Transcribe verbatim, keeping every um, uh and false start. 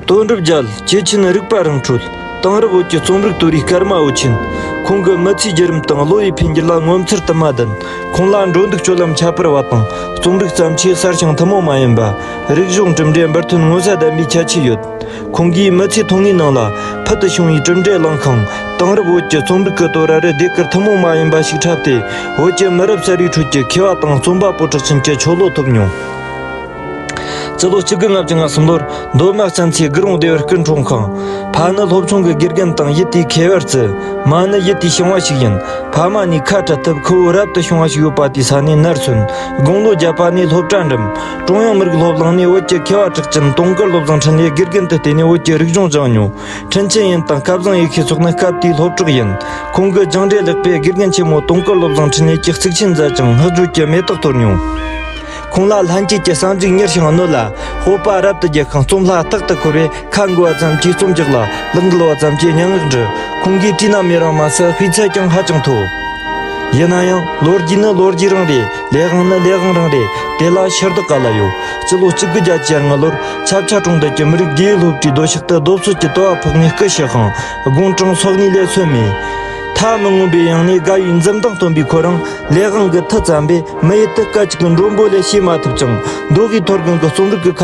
དོན་གྲུབ་རྒྱལ། སྐྱེས་ཆེན་རིག་པ་རིང་འཕྲོད། དེང་རབས་བོད་ཀྱི་རྩོམ་རིག་དོར་བའི་སྐར་མ་འོད་ཆེན། ཁོང་གི་མི་ཚེའི་བརྒྱུད་རིམ་དང་བློ་ཡི་འཕེལ་འགྱུར་ལ་ངོ་མཚར་དུ་མ་ལྡན། ཁོང་ལ་འགྲོ་འདུག་སྤྱོད་ལམ་ཁྱད་པར་བ་དང་། རྩོམ་རིག་བརྩམས་ཆོས་གསར་ཞིང་ཐུན་མོང་མ་ཡིན་པ། རིག་གཞུང་གྲུབ་འབྲས་འབུར་ཐོན་མངོན་གསལ་ལྡན་པའི་ཁྱད་ཆོས་ཡོད། ཁོང་གིས་མི་ཚེའི་ཐུང་ངུའི་ནང་ལ་ཕུལ་དུ་བྱུང་བའི་གྲུབ་འབྲས་བླངས་ཤིང་། དེང་རབས་བོད་ཀྱི་རྩོམ་རིག་གི་དོ་ར་རུ་ཟློས་གར་ཐུན་མོང་མ་ཡིན་པ་ཞིག་འཁྲབ་སྟེ། བོད་ཀྱི་མི་རབས་གསར་བའི་ཁྲོད་ཀྱི་མཁས་པ་དང་རྩོམ་པ་པོ་གྲགས་ཅན་གྱི་ཆོ་ལོ་ཐོབ་མྱོང་། སྤྱི་ལོ་གཅིག་དགུ་ལྔ་བཅུ་ང་གསུམ་ལོར་མདོ་སྨད་གཙང་ཆུའི་དགུ་རོང་སྡེ་བར་སྐུ་འཁྲུངས་ཤིང་། ཕ་ནི་སློབ་ཆུང་གི་དགེ་རྒན་དང་ཡུལ་དེའི་མཁས་པར་བརྩི། མ་ནི་ཡུལ་དེའི་ཞིང་བ་ཞིག་ཡིན། ཕ་མ་གཉིས་ཁ་བྲལ་ཐབས་ཁུར་བོ་རབ་ཏུ་བྱུང་བ་ཞིག་ཡོད་པ་དེའི་ས་ནས་ནར་སོན། དགུང་ལོ་བརྒྱད་པ་ནས་སློབ་གྲྭ་འགྲིམས། ཀྲུང་དབྱང་མི་རིགས་སློབ་གླིང་ནས་བོད་ཀྱི་མཁས་པ་གྲགས་ཅན་དུང་དཀར་བློ་བཟང་འཕྲིན་ལས་དགེ་རྒན་དུ་བསྟེན་ནས་བོད་ཀྱི་རིག་གཞུང་སྦྱངས་མྱོང་། ཁྲིན་ཆེན་ཡོན་དང་སྐལ་བཟང་ཡེ་ཤེས་སོགས་ནི་སྐབས་དེའི་སློབ་གྲོགས་ཡིན། ཁོང་གི་སྦྱངས་འབྲས་ལེགས་པས་དགེ་རྒན་ཆེན་མོ་དུང་དཀར་བློ་བཟང་འཕྲིན་ལས་ཀྱི་གཙིགས་ཆེན་མཛད་ཅིང་བསྔགས་བརྗོད་ཀྱི་མེ་ཏོག་གཏོར་མྱོང་། ཁོང་ལ་ལྷན་སྐྱེས་ཀྱི་བསམ་གཞིགས་མྱུར་ཞིང་གནོད་ལ། སྤོབས་པ་རབ་ཏུ་རྒྱས་ཤིང་རྩོམ་ལྷ་རྟག་ཏུ་འཁོར་བས། ཁ་འགུལ་བ་ཙམ་གྱིས་རྩོམ་རྒྱག་ལ། ལག་འགུལ་བ་ཙམ་གྱིས་སྙན་ངག་འབྲི། ཁོང་གིས་བྲིས་ན་མི་རིང་མ་ཟད་སྤུས་ཚད་ཀྱང་ཧ་ཅང་མཐོ། ཡིན་ན་ཡང་ལོ་རྒྱུས་ནི་ལོ་རྒྱུས་རང་རེད། ལས་དབང་ནི་ལས་དབང་རང་རེད། དེ་ལ་ཕྱིར་ལྡོག་ག་ལ་ཡོད། སྤྱི་ལོ་གཅིག་དགུ་བརྒྱད་ཅུ་གྱ་ལྔ་ལོར་ཆབ་ཆ་གྲོང་རྡལ་གྱི་མི་རིགས་དགེ་ཡོད་སློབ་གྲྭའི་རྡོ་ཤག་ཏུ་རྡོ་སོལ་གྱི་དུ་བ་ཕོག་ནས་སྐུ་གཤེགས་ཤིང་། དགུང་གྲངས་སོ་གཉིས་ལས་སོན་མེད། ཐ་མི་མངོན་པའི་དབྱིངས་ནས་དགའ་བའི་འཛུམ་མདངས་སྟོན་པའི་ཁོ་རང་ལས་དབང་གི་མཐུ་བཙན་པས་མི་ཡུལ་དུ་སྐད་ཅིག་གི་མགྲོན་པོ་ལས་བྱེད་མ་ཐུབ་ཅིང་། མདོ་དབུས་མཐོ་སྒང་གི་རྩོམ་རིག་གི་ཁ